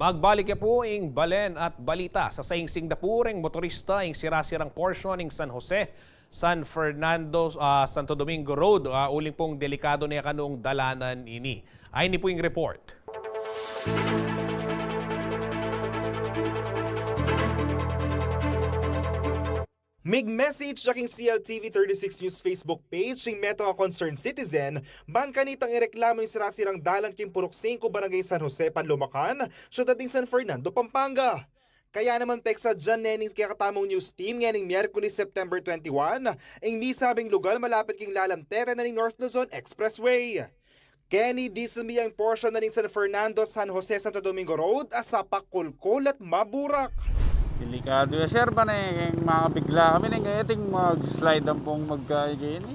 Pagbalik ya pu ing balen at balita, sasaingsing da pu reng motorista ing sira-sirang porsyon ning San Jose, San Fernando, ah, Santo Domingo Road, ah, uling pung delikado ne kanu ing dalanan ini. Ayni pu ing report. Mig-message ya king C L T V thirty-six News Facebook page ing metung a concerned citizen, ban kanitang ireklamu ing sira-sirang dalan king Purok singko, Barangay San Jose, Panlumacan, syudad ning San Fernando, Pampanga. Kaya naman peksadyan ne ning kekatamung news team ngening Miyerkules, September twenty-one, ing misabing lugal malapit king lalam tera na ning North Luzon Expressway. Keni, disil mi yang porsyon na ning San Fernando, San Jose, Santo Domingo Road a sapak kulkul at maburak. Delikado ya, sir, ba ne, keng makabigla kami, neng kaya ting mag-slide ampong magkakeni.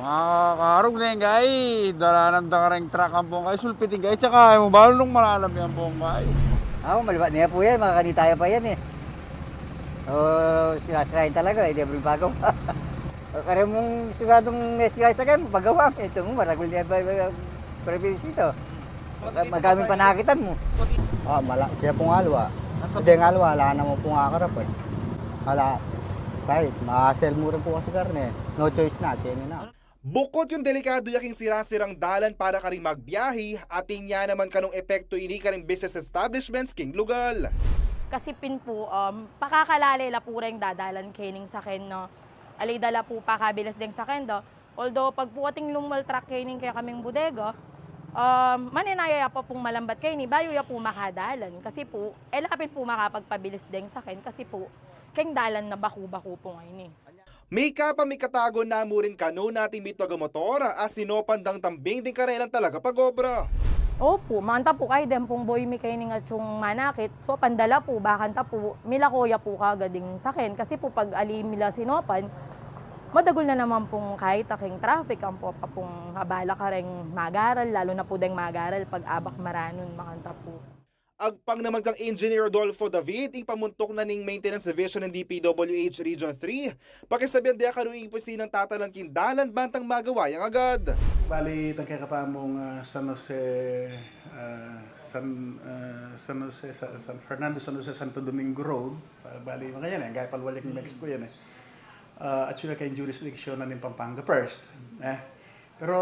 Makakarug ne, keni, dalanan da kareng truck ampong keni, sulpitin keni, tsaka e mu balu nung malalam ya ampong keni. Awa, malibat ne pu yan, makanita ya pa yan e. O, sira-sirain talaga, e, di abri pagawa. Kareng mung siguradung me sira-sira kaya, pagawa me. Ito mu, maragul ne ba, ba, ba, previous ito. So, magamit pa nakitan mu. So, di- Ah, mala, kaya pung alwa. Ah, so, deng alwa, ala naman pung akarapan. Ala, kahit ma-hassle mu rin pu kasi karne. No choice na, kaya na. Bukut king delikado ya king sira-sirang dalan para karing magbiyahe, atin ya naman kanung epekto ini karing business establishments king lugal. Kasi pin pu, um, pakakalale la pu reng dadalan kening saken, no? Ali da la pu pakabilis deng saken, do. Although, pag pu ating lumal truck kening kekaming bodega, um, manenaya ya pa pung malambat keni, bayu ya pu makadalan. Kasi pu, e la pin pu makapagpabilis deng saken, kasi pu, keng dalan na baku-baku pu ngeni. Mika pa, mikatago na mu rin kanu nating mitwa a motor a sinopan dang tambing ding karelang talaga pag-obra. Opu, manta pu kay den pung boy mi kening atsung manakit, sopan da la pu, bakanta pu, milako ya pu kagad ding saken, kasi pu pag ali mi la sinopan, madagul na naman pung kayta keng traffic, ampo pa pung abala kareng magaral, lalu na pu deng magaral pag abak maranun, makanta pu. Agpang naman kang Engineer Rodolfo David, ing pamuntuk na ning Maintenance Division ning D P W H Region three, pakisabian da kanu ing opisinang tatalan king dalan bantang magawa yang agad. Bali, itang kekatamung, ah, San Jose, ah, San, ah, San Jose, Sa-, San Fernando, San Jose, Santo Domingo Road, ah, bali, makanyan e, gaya palwal ya king Mexico yan e. Ah, actually, keng jurisdiction na ning Pampanga First, e. Pero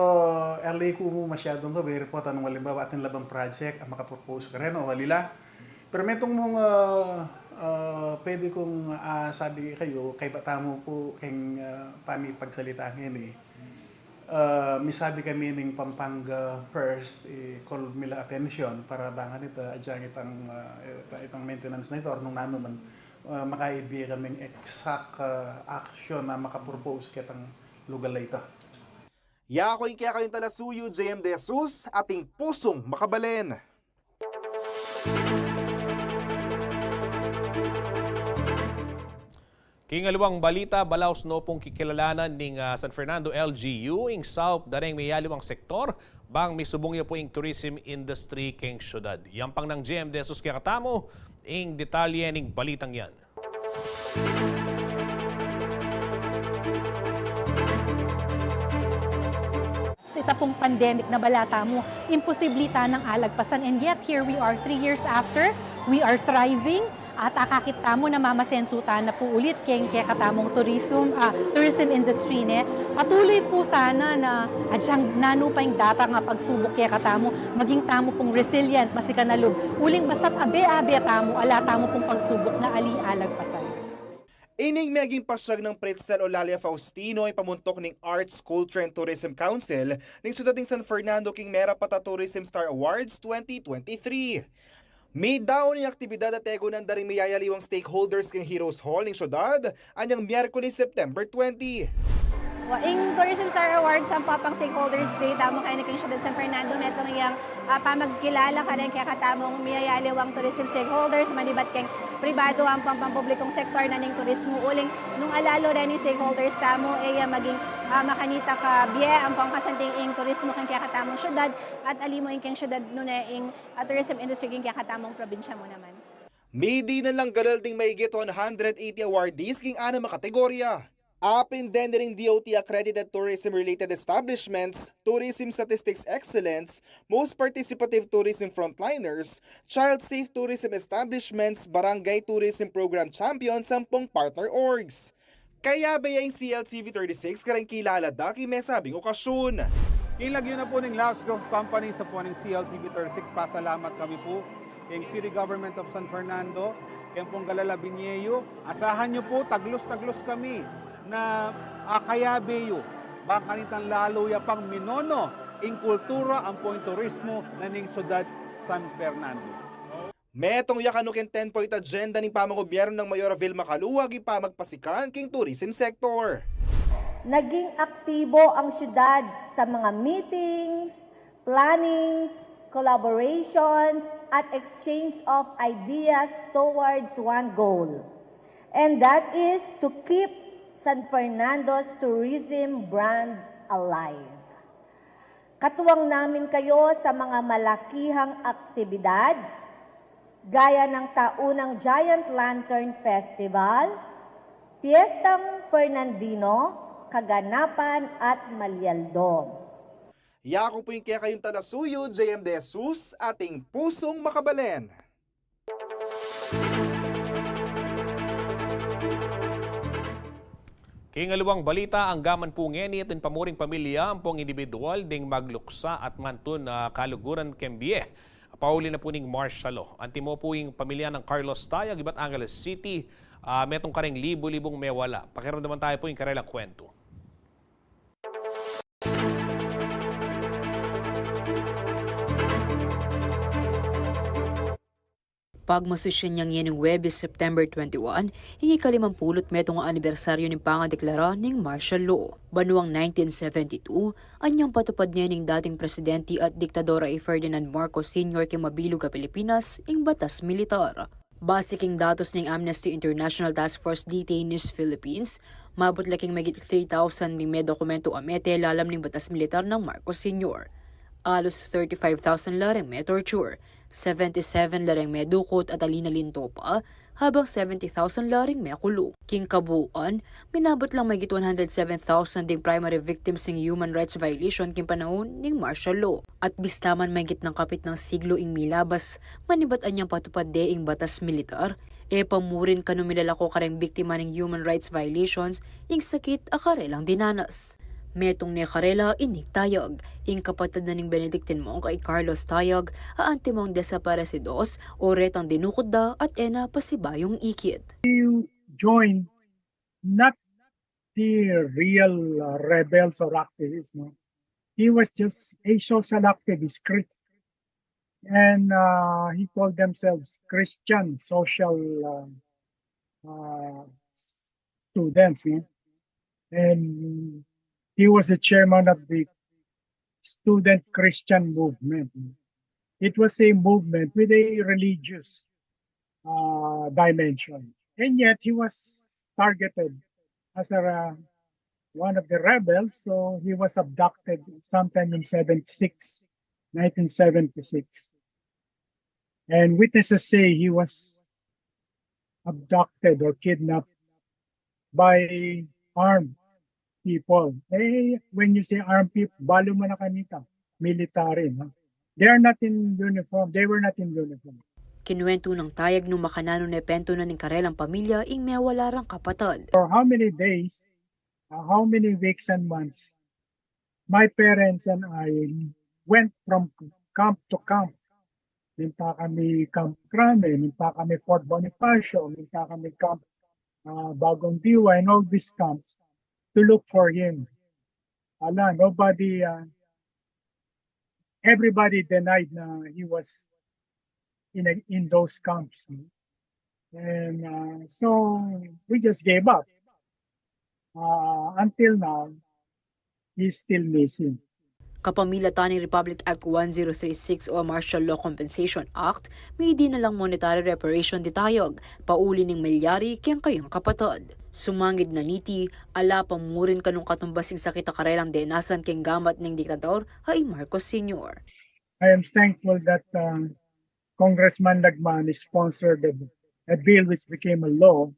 e la ku mu masyadung kawe, report, nung alimbawa atin la bang project a makapropose karenu, wala la. Pero metung mung, ah, ah, pwede kung, ah, sabi kayu, kaybat tamu pu keng, ah, pamipagsalita ngeni. Ah, misabi kami ning Pampanga First, i-call mi la atensyon para bang kanita, agyang itang, ah, ita-, itang maintenance na ita, or nung nanu man, ah, makaibie kaming exact, ah, action a makapropose ketang lugal a ita. Yaku ing kekayung talasuyu, J M De Jesus, atin pusung makabalen. King aliwang balita, balaus no pung kikilalanan ning, ah, San Fernando L G U ing saup da reng miyaliwang sektor, bang misubung ya pu ing tourism industry keng syudad. Yampang nang J M De Jesus kekatamu ing detalye ning balitang yan. Ita pung pandemic na bala tamu, imposible tanang alagpasan, and yet here we are three years after, we are thriving, at akakit tamu namamasensu tana pu ulit keng kekatamung tourism, ah, tourism industry ne. Patuloy pu sana na agyang nanu pa ing datang a pagsubuk kekatamu, maging tamu pung resilient, masikanalub, uling basta't abe-abe tamu, ala tamu pung pagsubuk na ali alagpasan. Ining meging pasyag nang Pritzl Eulalia Faustino, ing pamuntuk ning Arts, Culture and Tourism Council ning syudad ning San Fernando king merapat a Tourism Star Awards twenty twenty-three. Midaun ing aktibidad a tegunan da ring miyayaliwang stakeholders king Heroes Hall ning syudad, anyang Miyerkules, September twenty. Wa, ing Tourism Star Awards ampo pang Stakeholders Day tamu keni king syudad San Fernando, metung yang, ah, pamagkilala kareng kekatamung miyayaliwang tourism stakeholders, manibat keng pribado ampong pampublikong sektor na ning turismo, uling nung alalu reng stakeholders tamu, e ya maging, ah, makanita ka bie ampong kasanting ing turismo keng kekatamung syudad, at ali mu ing keng syudad, nune ing, ah, tourism industry keng kekatamung probinsya mu naman. Midinan lang galal ding mahigit one hundred eighty awardees king anam a kategorya. Apin den ring D O T accredited tourism-related establishments, tourism statistics excellence, most participative tourism frontliners, child-safe tourism establishments, barangay tourism program champions, ampong partner orgs. Kayabe ya ing C L T V thirty-six kareng kilala da king mesabing okasyun. King lagyu na pu ning Laos Group of Companies, ampo ning C L T V thirty-six, pasalamat kami pu king City Government of San Fernando, king pung galala binye yu. Asahan yu pu, taglus-taglus kami na, ah, kayabe yu. Bang kanitang lalu ya pang minono ing kultura ampo ing turismo na ning syudad San Fernando. Metung ya kanu king ten-point agenda ning pamangubyernu nang Mayor Vilma Caluag ing pamagpasikan king tourism sector. Naging aktibo ang syudad sa mga meetings, plannings, collaborations, at exchange of ideas towards one goal, and that is to keep San Fernando's tourism brand alive. Katuwang namin kayo sa mga malakihang aktibidad, gaya ng taunang Giant Lantern Festival, Piyestang Fernandino, Kaganapan at Malyaldom. Yaku pu ing kekayung talasuyu, J M De Jesus, ating pusung makabalen. King aliwang balita, anggaman pu ngeni atin pamuring pamilya ampong indibidwal ding magluksa at mantun a kaluguran keng bie pauli na pu ning martial law. Antimo pu ing pamilya nang Carlos Tayag ibat Angeles City, ah, metung kareng libu-libung mewala. Pakiramdaman tayu pu ing karelang kwentu. Pagmasusyan yang yen ning Huwebes, September twenty-one, ing ikalimampulu't metung a anibersaryu ning pangadeklara ning martial law. Banuang nineteen seventy-two, anyang patupad ne ning dating presidente at diktador a i Ferdinand Marcos Senior king mabilug a Pilipinas ing batas militar. Base king datos ning Amnesty International Task Force Detainees Philippines, maabut la king megit three thousand ding me dokumentu a mete lalam ning batas militar nang Marcos Senior. Alos thirty-five thousand la reng me-torture, seventy-seven la reng medukut at alin-alin to pa, habang seventy thousand la reng mekulung. King kabuuan, minabut lang megit one hundred seven thousand ding primary victims ning human rights violation king panaun ning martial law. At bista man megit nang kapit nang siglo ing milabas, manibat anyang patupad de ing batas militar, e pa mu rin kanu milalako kareng biktima ning human rights violations ing sakit a karelang dinanas. Metung ne karela i Nick Tayag, ing kapatad na ning Benedictine monk a i Carlos Tayag, a antimong desaparesidos o retang dinukut da at e na pasibayung ikit. Join not the real, uh, rebels or activists, no? He was just a social activist, Chris-, and, uh, he called themselves Christian social, uh, uh, students, no? And he was the chairman of the student Christian movement. It was a movement with a religious, uh, dimension. And yet he was targeted as a, one of the rebels, so he was abducted sometime in seventy-six, nineteen seventy-six. And witnesses say he was abducted or kidnapped by armed people. Eh, when you say armed people, balu mu na kanita, military, no? They are not in uniform. They were not in uniform. Kinuwentu nang Tayag nung makananu ne pentunan ning karelang pamilya ing mewala rang kapatad. For how many days, uh, how many weeks and months, my parents and I went from camp to camp. Minta kami Camp Crame, minta kami Fort Bonifacio, minta kami Camp, uh, Bagong Diwa, and all these camps to look for him. Ala, nobody, uh, everybody denied na he was in a, in those camps, no? And, uh, so we just gave up. Uh, until now, he's still missing. Kapamilatan ning Republic Act one zero three six o Martial Law Compensation Act, midi na lang monetary reparation di Tayag pauli ning milyari keng kayang kapatad. Sumangid na niti, ala pa mu rin kanung katumbas ing sakit a karelang denasan keng gamat ning diktador a i Marcos Senior. I am thankful that, uh, Congressman Lagman sponsored a, a bill which became a law,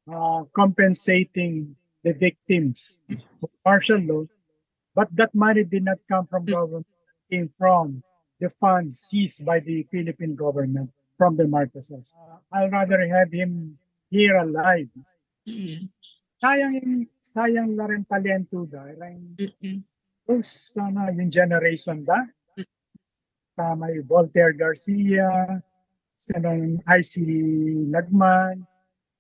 uh, compensating the victims of martial law, but that money did not come from government, it came from the funds seized by the Philippine government from the Marcoses. Uh, I'd rather have him here alive. Mm. Sayang, sayang la rin talento da, rin Mm-mm. those, sana yung generation da. Tama, Voltaire Garcia, sana I C Lagman,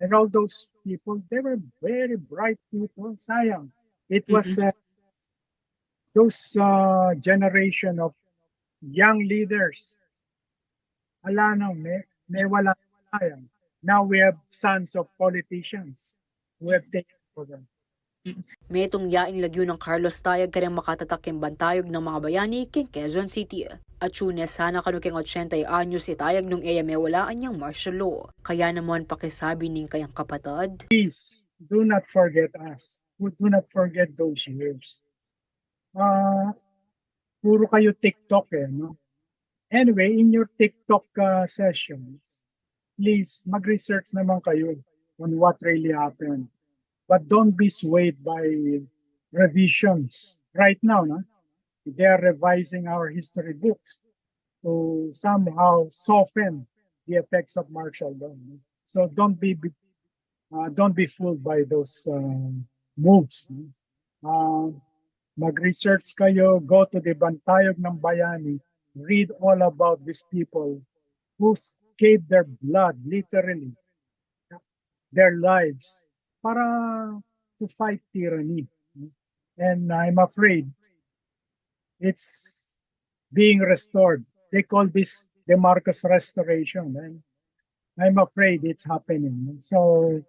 and all those people, they were very bright people. Sayang. It was Mm-mm. uh, those uh, generation of young leaders. Ala na, may, may wala, sayang. Now we have sons of politicians who have taken over. Metung yaing lagyu nang Carlos Tayag kareng makatatak king bantayug nang mga bayani king Quezon City. Atyu ne sana kanu king ochenta anyos i Tayag nung e ya mewala anyang martial law. Kaya naman pakisabi ning kayang kapatad, Please, do not forget us. Do not forget those years. Uh, puro kayo TikTok eh, no? Anyway, in your TikTok uh, sessions, please mag-research naman kayo on what really happened. But don't be swayed by revisions. Right now, no? They are revising our history books to somehow soften the effects of martial law. No? So don't be uh, don't be fooled by those uh, moves. No? Uh, mag-research kayo, go to the Bantayog ng Bayani, read all about these people who gave their blood, literally, their lives, para to fight tyranny. And I'm afraid it's being restored. They call this the Marcos Restoration. And I'm afraid it's happening. So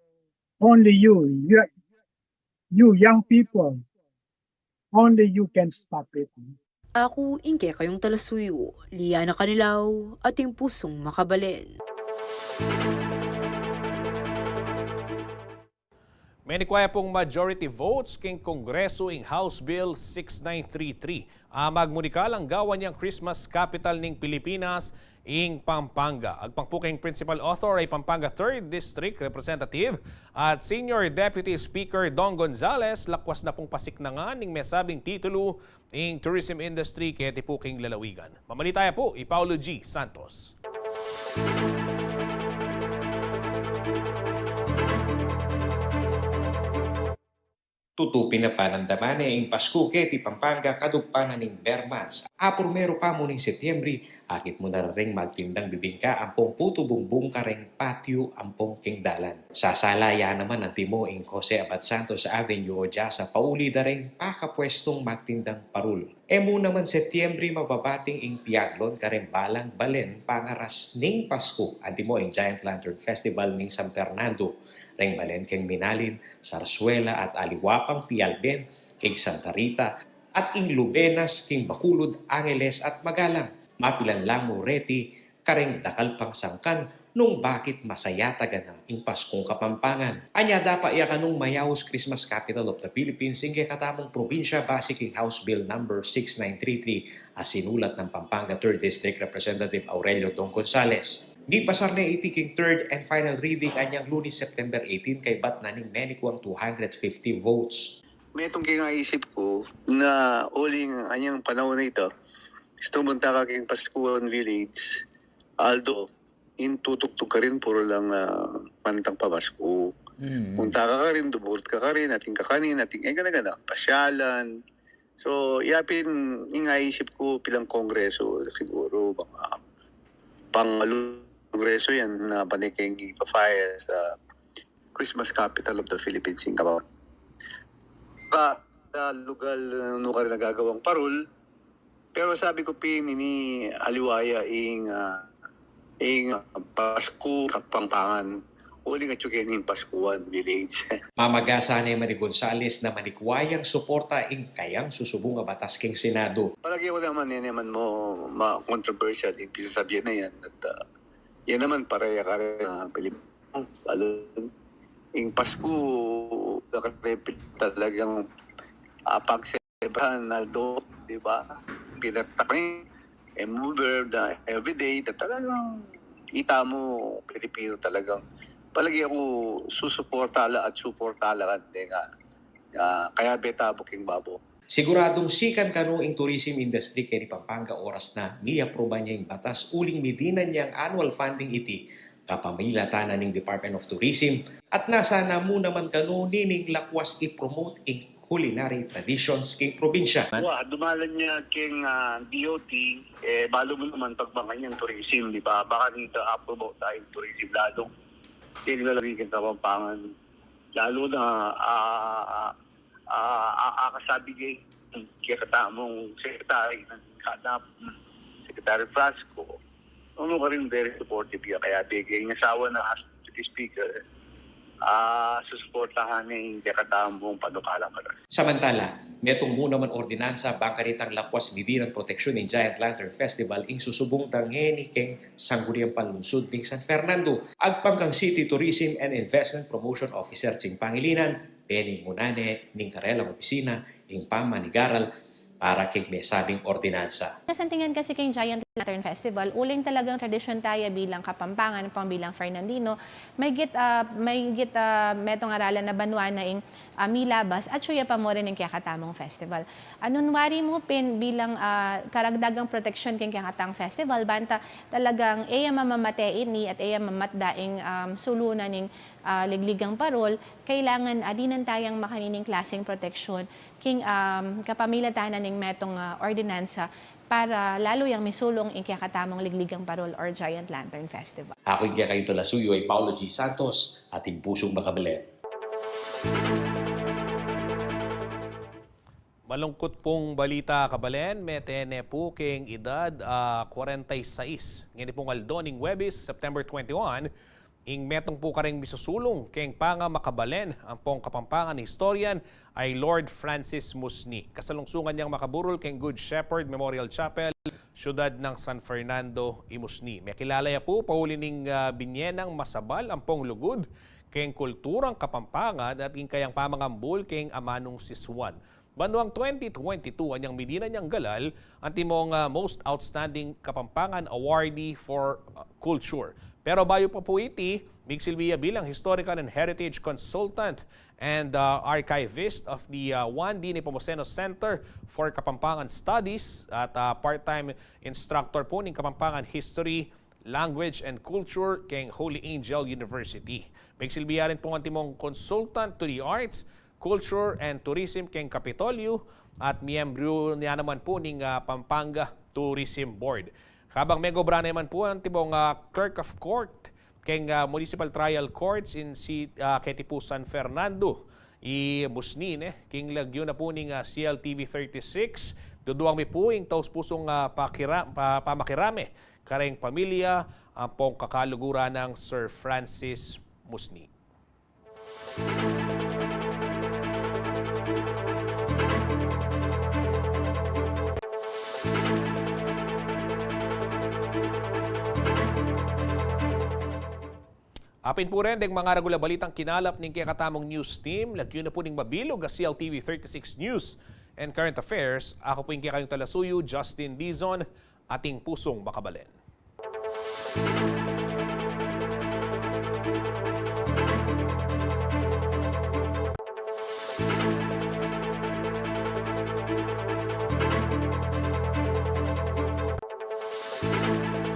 only you, you, you young people, only you can stop it. Aku ing kekayung talasuyu, Liana Canilaw, ating pusung makabalen. Menikwa ya pung majority votes king Kongreso ing House Bill six nine three three a magmunikal a gawan yang Christmas capital ning Pilipinas ing Pampanga. Agpang pu king principal author a Pampanga Third District Representative at Senior Deputy Speaker Dong Gonzales, lakwas na pung pasiknangan ning mesabing titulu ing tourism industry keti pu king lalawigan. Mamalita ya pu i Paulo G Santos. Tutu pin a panandaman ne ing Pasku keti Pampanga kadugpan na ning Ber Months. A purmeru pa mu ning Setyembre, akit mu na la ring magtindang bibingka ampong putu bungbung kareng patio ampong king dalan. Sasala ya naman antimo ing Jose Abad Santos Avenue o dya sa pauli da ring pakapwestung magtindang parul. E mu naman Setyembre mababating ing piaglon kareng balang balen pangaras ning Pasku, antimo ing Giant Lantern Festival ning San Fernando, reng balen keng Minalin, Zarzuela at aliwa pang pialben keng Santa Rita, at ing lubenas keng Bacolod, Angeles at Magalang. Mapilan la mu reti kareng dakal pang sangkan nung bakit masaya taga na ing Paskung Kapampangan. Anya dapa ya kanung mayaus Christmas Capital of the Philippines ing kekatamung probinsya basi king House Bill Number six nine three three a sinulat nang Pampanga Third District Representative Aurelio Dong Gonzales. Mipasar ne iti king third and final reading anyang Lunes, September eighteen, kaybat na ning menikuang two hundred fifty votes. Metung king aisip ku na uling anyang panaun a ita, istu munta ka king Paskuhan Village, although ing tutugtug karin puru lang, ah, kantang pamasko. Munta ka karin, duburut ka karin, atin kakanin, atin e gana-gana, pasyalan. So yapin ing aisip ku pilang kongreso, siguru mga pangalu kongreso yan na pane keng ipa-file sa Christmas capital of the Philippines ing Kabawan. Ka, sa lugal, uh, nu karin nagagawang parul, pero sabi ku pin ini aliwa ya ing, ah, ing Pasku Kapampangan, uling atyu keni ing Paskuhan Village. Mamagasa ne man i Gonzales na manikwa yang suporta ing kayang susubung a batas keng Senado. Palage ku naman, e naman mu ma-controversial ing pisasabian na yan at, ah, yan naman pareha karin, ah, Pilipino. Lalo ing Pasku, talagang, ah, pagselebrahan, although, di ba? Pinatakni, e mu everyday, na talagang ita mu Pilipino talagang palagi aku susuporta la at suporta la kante nga Ah, kaya beta buking babo. Siguradung sikan kanu ing tourism industry keni Pampanga oras na miapruban ya ing batas uling midinan yang annual funding iti kapamilatan na ning Department of Tourism at nasa na mu naman kanu nining lakwas i-promote ing culinary traditions king probinsya. Wa, dumalan ya king, ah, D O T, eh, balu mu naman pagbangan yang tourism, di ba? Baka dito approve tayo tourism lalo. King lalaki king Kapampangan. Lalo na, ah, ah, ah, ah, kasabi kay, kaya katamung secretary ng Kalap, Secretary Frasco, ano ka rin very supportive ya kaya bigay niya sawa na as Deputy Speaker, ah, susuportahan niya yung kaya katamung panukalang ka rin. Samantala, metung mu naman ordinansa bang karitang lakwas midinan proteksyon ning Giant Lantern Festival ing susubung da ngeni keng Sangguniang Panlungsud ning San Fernando. Agpang kang City Tourism and Investment Promotion Officer Ching Pangilinan, beni muna ne ning karelang opisina ing pamanigaral para keng mesabing ordinansa. Nasantingan kasi keng Giant Lantern Festival, uling talagang tradisyon taya bilang Kapampangan, pang bilang Fernandino, may git, ah, may git, ah, metung aralan na banwa na ing, ah, milabas, at suya pa mu rin ing kekatamung festival. Anun wari mu pin bilang, ah, karagdagang proteksyon keng kekatang festival, banta talagang e ya mamamate ini at e ya mamatda ing, um, sulu na ning, ah, ligligang parol, kailangan adinan tayang makanining klaseng proteksyon king, um, kapamilatan na ning metung, ah, ordinansa para lalu yang misulung ing kekatamung ligligang parol or Giant Lantern Festival. Aku ing kekayung talasuyu ay Paulo G Santos, ating pusung makabalen. Malungkut pung balita, kabalen, mete ne pu keng edad, ah, kwarenta y seis. Ngeni pung aldo ning Huwebes, September twenty-one, ing metung pu kareng misusulung keng pangamakabalen ampong Kapampangan historian ay Lord Francis Musni. Kasalungsungan yang makaburul keng Good Shepherd Memorial Chapel, siyudad nang San Fernando, i Musni. Mekilala ya pu pauli ning, ah, binye nang masabal ampong lugud keng kulturang Kapampangan at ing kayang pamangambul keng amanung sisuan. Banwang twenty twenty-two anyang midinan yang galal, antimong, ah, Most Outstanding Kapampangan Awardee for, ah, Culture. Pero bayu pa pu iti, migsilbi ya bilang Historical and Heritage Consultant and, ah, Archivist of the, ah, Juan D. Nepomuceno Center for Kapampangan Studies at, ah, part-time instructor pu ning Kapampangan History, Language and Culture keng Holy Angel University. Migsilbi ya rin pung antimong Consultant to the Arts, Culture and Tourism keng Kapitolyo at miyembro niya naman pu ning, ah, Pampanga Tourism Board. Kabang megobra naman pu antimong, ah, Clerk of Court keng, ah, Municipal Trial Courts in si, ah, keti pu San Fernando, i Musni, ne, king lagyu na pu ning, ah, C L T V thirty-six, duduang mi pu ing taus-pusung, ah, pakira-, pa-, pamakirame kareng pamilya ampong kakaluguran nang Sir Francis Musni. Apin pu ren deng mangaragul a balitang kinalap ning kekatamung news team, lagyu na pu ning mabilug a C L T V thirty-six News and Current Affairs. Aku pu ing kekayung talasuyu, Justin Dizon, ating pusung makabalen.